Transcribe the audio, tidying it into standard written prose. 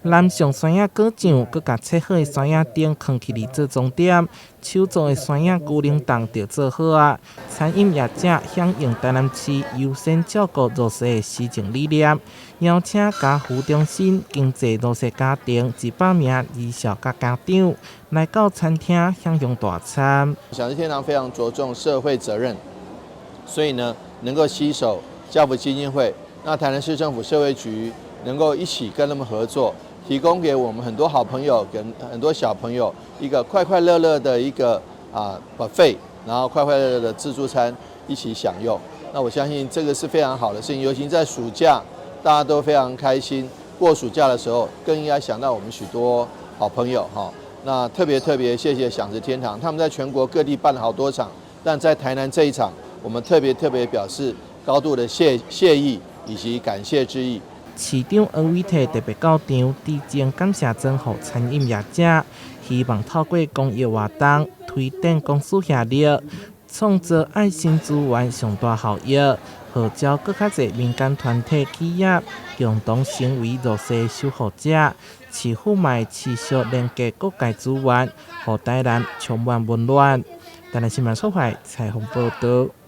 淋上酸仔果醬，閣共切好的酸仔丁囥起來做裝點，手做的酸仔龜苓凍就做好矣。餐飲業者響應台南市優先照顧弱勢的施政理念，邀請家扶中心經濟弱勢家庭100名兒少佮家長來到餐廳享用大餐。享食天堂非常着重社會責任，所以呢，能夠攜手家扶基金會，那台南市政府社會局能夠一起跟他們合作，提供給我們很多好朋友跟很多小朋友一個快快樂樂的一個buffet，然後快快樂樂的自助餐一起享用。那我相信這個是非常好的事情，尤其在暑假，大家都非常開心。過暑假的時候，更應該想到我們許多好朋友哈。那特別特別謝謝享食天堂，他們在全國各地辦了好多場，但在台南這一場，我們特別特別表示高度的謝意以及感謝之意。市長柯偉哲特別到場，致贈感謝狀予餐飲業者，希望透過公益活動推展公私協力，創造愛心資源上大效益，號召閣較濟民間團體企業共同成為弱勢守護者。市府嘛會持續連結各界資源，予台南充滿溫暖。台南新聞出發採訪報導。